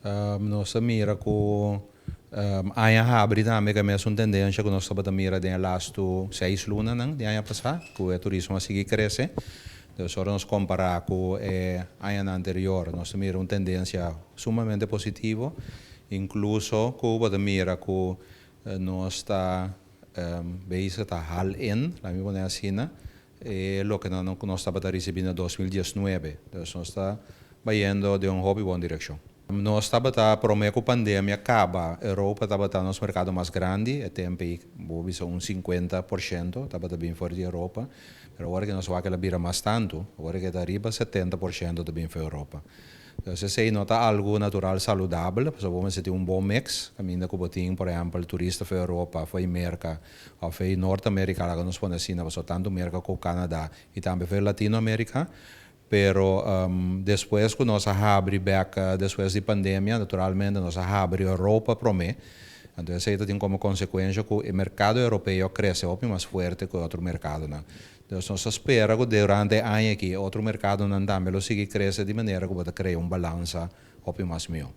Nos a mira ku aña habri tambe ku e mesun tendensia ku nos tabata mira den e lastu 6 lunanan di aña pasá, ku e turismo a sigui krese. Dus ora nos kompará ku e añanan anterior, nos ta mira un tendensia sumamente positivo, inkluso ku bo ta mira ku nos ta bezig ta haal in, laga mi pone asina, loke nos tabata risibí na 2019. Dus nos ta bayendo den un hopi bon direkshon. Nos tabata, promé ku pandemia kaba, Europa tabata nos merkado mas grandi, e tempu bo bisa un 50% tabata bin for di Europa, pero awor ku nos wak el a bira mas tantu, awor ku ta ariba 70% ta bin for Europa. Entonses, esei no ta algu natural saludabel, pasobra bo tin un bon mix, kaminda ku tin, por ehèmpel, turista for Europa, for Merka, òf for Norteamérika, laga nos pone asina, pasobra tantu Merka komo Canada i tambe for Latinoamérika, pero despues ku nos a habri bèk despues di pandemia, naturalmente nos a habri Europa promé. Anto, esei tin komo konsekuensia ku e merkado europeo a krese hopi mas fuerte ku otro merkadonan. Anto, nos ta spera ku durante e aña aki otro merkadonan tambe lo sigui krese di manera ku bo ta krea un balansa hopi mas mihó.